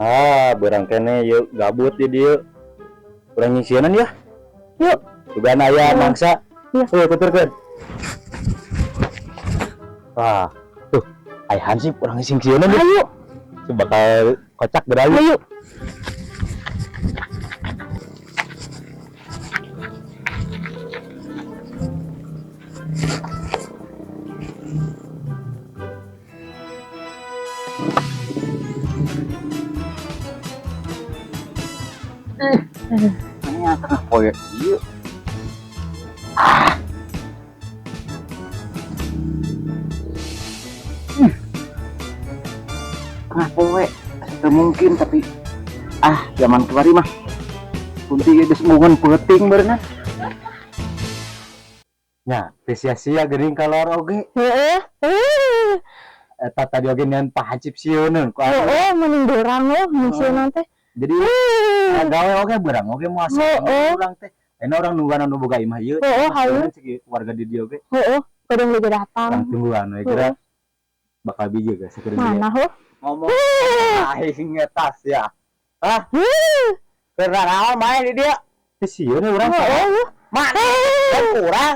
Ah, beurang keneh yuk gabut di dieu. Urang nyingsieunan ya. Yuk. Juga aya mangsa. Iya. Ayo tuturkeun. Wah, tuh, aya hansip urang nyingsieunan ya. Ayo. Tuh bakal kocak berayu. Ayo. Ini tengah poe ieu. Ah. Tengah poe teu mungkin, tapi ah, zaman kemarin mah kunti geus embungan peuting beureunan. Nya, teu sia-sia geuning kalor oge. Heeh. Heeh. Eta tadi oge nian pahancip sieuneun ku anu. Heeh, mending beurang loh nyingsieunan teh. Jadi gawe oge beurang oge moal urang teh. Enak urang nungguan anu boga imah ieu. Heeh, hayu. Cek warga di dieu oge. Heeh, kadang lagi datang. Urang tungguan we geura. Bakal biji guys sakedeung. Mana heuh? Ngomong aing ngetas ya. Hah? Keur naon main di dieu? Teu sieun urang. Heeh. Mana? Kan kurang.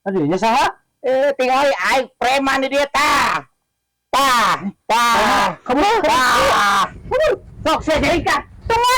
Aduh, nya saha? Eh, tinggal aing preman di dieu tah. Tah, tah. Kabur. Tah. Sok sia jadi kah? Tunggu